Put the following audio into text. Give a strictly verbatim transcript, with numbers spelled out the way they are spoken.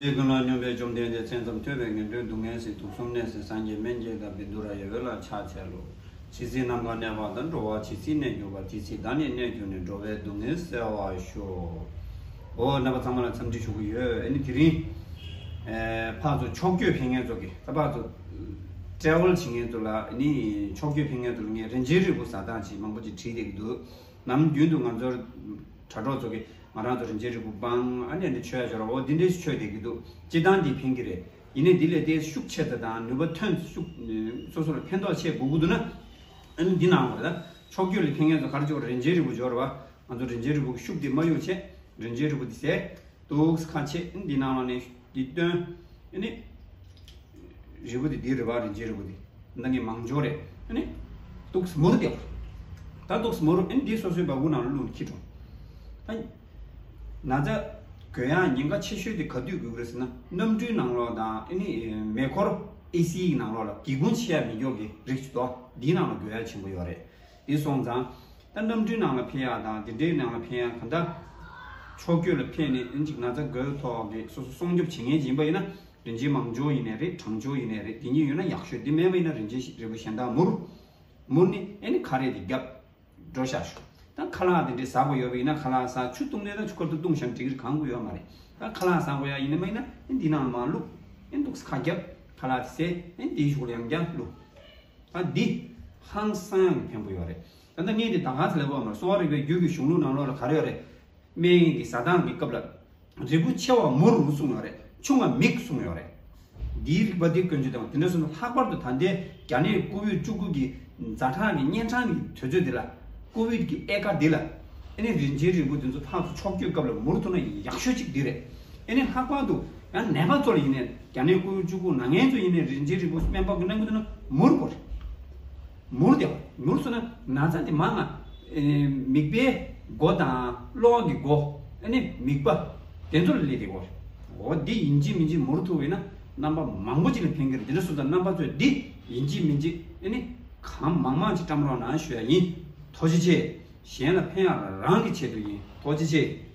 ཀུན་ལ་སྙོམས་པའི་བཅོམ་ལྡན་འདས། མཚན་ཙམ་ཐོས་པས་ངན་འགྲོའི་སྡུག་བསྔལ་སེལ། དུག་གསུམ་ནད་སེལ་སངས་རྒྱས་སྨན་གྱི་བདག་པོས། དུ་ར་ཡ་ཝེ་ལ་ཕྱག་འཚལ་ལོ། ཇི་སྲིད་ནམ་མཁའ་གནས་པ་དང་། འགྲོ་བ་ཇི་སྲིད་གནས་གྱུར་པ། དེ་སྲིད་བདག་ནི་གནས་གྱུར་ནས། འགྲོ་བའི་སྡུག་བསྔལ་སེལ་བར་ཤོག། འོ་རྣམ་པ་ཚང་མ་ལ་འཚམས་འདྲི་ཞུ་གི་ཡོད། ཨ་ནི་དེ་རིང་ཨེ་ཕར་ཚུར་ཕྱོགས་བསྐྱོད་ཕེབས་མཁན་ཚོ་གི་ད་ཕར་ཚུར་ཊེ་རེ་ཝལ་བྱེད་མཁན་ཚོ་ལ། ཨ་ནི་ཕྱོགས་བསྐྱོད་ཕེབས་མཁན་ཚོ་ལ་ངས་རིན་ཆེན་རིལ་བུ་ཟ་སྟངས་ཅིག་མང་པོ་ཅིག་བྲིས་བསྡད་ཀྱི་འདུག། ནམ་རྒྱུན་དུ་ང་ཚོར་དྲ་གྲོགས་ཚོ་གིས་ང་རང་ཚོ་རིན་ཆེན་རིལ་བུ་སྦང་། ཨ་ནི་ཨ་ནི་མཆོད་ཡ་ཞོར་འོ་འདི་འདྲས་མཆོད་བསྡད་ཀྱི་འདུག། སྤྱིར་བཏང་འདི་ཕན་གྱི་རེད། ཡིན་ནའི་འདི་ལས་དེ་ཤུགས་ཆེ་ཙམ་དང་ནུས་པ་ཐོན་ཤུགས་སོ་སོ་ལ་ཕན་ཐོགས་ཆེ་དགོས་ཀྱི་འདུག་ན། ཨ་ནི་འདི་ནང་བ་ད་ཕྱོགས་བསྐྱོད་ལ་ཕན་མཁན་ཚོ་ག་རེ་བྱེད་དགོས་རེད། རིན་ཆེན་རིལ་བུ་འབྱོར་བ། ང་ཚོ་རིན་ཆེན་རིལ་བུ་གི་ཤུགས་དེ་མ་གཡུག་བྱས། རིན་ཆེན་རིལ་བུ་དེ་ཟས། ཏོག་ཙམ་ཁ་ཕྱེ། འདི་ནང་ལ་ནས་འདི་བཏོན། ཨ་ནི་རིལ་བུ་དེ་འདི་རེད་པ། རིན་ཆེན་རིལ་བུ་དེ་ད་ངས་མང་སྦྱོར་རེད། ཨ་ནི་ཏོག་ཙམ་མུར་དེ། ད་ཏོག་ཙམ་མུར། ཨ་ནི་འདི་སོ་སོའི་སྦྲ་གུར་ནང་ལ་བླུགས་ནས་འཁྱེར་འགྲོ། ད་ན་ཚ་འགོས་ཡག་ཉེན་ཁ་ཆེ་ཤོས་དེ་ག་དུས་འགོས་ཀྱི་རེད་ཟེར་ན། གནམ་གྲུའི་ནང་ལོགས་དང་། ཨ་ནི་མེ་འཁོར་ཨེ་སི་ཡི་ནང་ལོགས་ལ་སྒེའུ་ཁུང་ཕྱེ་ཡ་མི་འགྱོ་གི་རིགས་ཅིག་འདུག། འདིའི་ནང་ལ་འགོས་ཡ་ཆེན་པོ་ཡོད་རེད། དེ་སོང་ཙང་ད་གནམ་གྲུའི་ནང་ལ་ཕེབས་ཡག་དང་དེ་འདྲའི་ནང་ལ་ཕེབས་ཡག་གང་ལྟར་ཕྱོགས་བསྐྱོད་ལ་ཕེབས་ནས་ཨ་ནི་ཅིག་ན་ཚ་འགོས་ཐོག་གི་སོ་སོ་སྲུང་སྐྱོབ་བྱེད་མཁན་ཅིག་ཡིན་པ་ཡིན་ན། རིན་ཆེན་མང་སྦྱོར་ཡིན་ནའི་རེད། གྲང་སྦྱོར་ཡིན་ནའི་རེད། དེ་གཉིས་ཡོད་ན་ཡག་ཤོས། དེ་མེད་པ་ཡིན་ན་རིན་ཆེན་རིལ་བུ་གཞན་དག་མུར། མུར་ནི་ཨ་ནི་ཁ་རས་དེ་བརྒྱབ། འགྲོ་བཞག་ཞོག། ད་ཁ་ལག་དེ་འདྲའི་ཟ་དགོས་ཡོད་པ་ཡིན་ན། ཁ་ལག་ཟ། ཆུ་བཏུང་ནས་ད་ཆུ་ཁར་དུ་བཏུང་བཞག་ན་འགྲིག་གི་རེད། གང་དགོས་ཡོད་མ་རེད། ད་ཁ་ལག་ཟ་དགོས་ཡག་ཡིན་ནི་མ་ཡིན་ན། ཨ་ནི་འདི་ནང་ལ་མར་བླུགས། ཨ་ནི་ཏོག་ཙམ་ཁ་བརྒྱབ། ཁ་ལག་དེ་ཟས། ཨ་ནི་དེའི་གཞུག་ལ་ཡང་བསྐྱར་བླུགས། ད་འདི་ཧང་སང་ཡག་གི་ཕན་པོ་ཡོད་རེད། ད་ལྟ་ངས་འདི་ད་ག་ཚོད་ལབ་དགོས་མ་རེད། གསོ་བ་རིག་པའི་རྒྱུད་ཀྱི་གཞུང་ལུགས་ནང་ལོགས་ལ་ག་རེ་ཡོད་རེད། སྨན་གྱི་ཟ་སྟངས་ཀྱི་སྐབས་ལ། རིལ་བུ་ཆེ་བ་མུར་གསུངས་ཡོད་རེད། ཆུང་བ་མིག་གསུངས་ཡོད་རེད། འདིའི་རིགས་པ་འདི་ཀུན་སྤྱོད་དང་། དེ་འདྲ་སོང་ན་ལྷག་པར་དུ་ད་ལྟའི་རྒྱ་ནད་ཀོ་བིད་བཅུ་དགུ་གི་ཛ་དྲག་གི་གཉན་འཕྲང་གི་དུས་ཚོད་འདི་ལ། ཀོ་བིད་ཀྱི་དབྱེ་ཁ་འདི་ལ། ཨ་ནི་རིན་ཆེན་རིལ་བུ་འདི་ཚོ་ཕར་ཚུར་ཕྱོགས་བསྐྱོད་སྐབས་ལ་མུར་ཐུབ་ན་ཡག་ཤོས་གཅིག་འདི་རེད། ཨ་ནི་ལྷག་པར་དུ་ཡང་ནད་པ་ཚོ་ལ་ཡིན་ནའི། རྒྱ་ནད་ཀོ་བིད་བཅུ་དགུ་ན་མཁན་ཚོ་ཡིན་ནའི་རིན་ཆེན་རིལ་བུ་སྨན་པ་གིས་གནང་གི་འདུག་ན་མུར་དགོས་རེད། མུར་བསྡད་པ། མུར་སོང་ན་ན་ཚ་དེ་མང་ང་། ཨེ། མིད་པའི་སྒོ་དང་གློ་བ་གི་སྒོ། ཨ་ནི་མིད་པ། དེ་ཚོ་ལ་སླེབས་བསྡད་ཀྱི་ཡོད་རེད། འོ་འདི་ཡིན་གཅིག་མིན་གཅིག་མུར་ཐུབ་པ་ཡིན་ན་རྣམ་པ་མང་པོ་ཅིག་ལ་ཕན་གྱི་རེད། དེ་འདྲ་སོང་ཙང་རྣམ་པ་ཚོས་འདི་ཡིན་གཅིག་མིན་གཅིག་ཨ་ནི་གང་མང་མང་ཅིག་བཀྲམ་རོགས་གནང་ཞུ་ཡག་ཡིན། ཐུགས་རྗེ་ཆེ། གཞན་ལ་ཕན་ཡག་རང་གི་ཆེད་དུ་ཡིན། ཐུགས་རྗེ་ཆེ།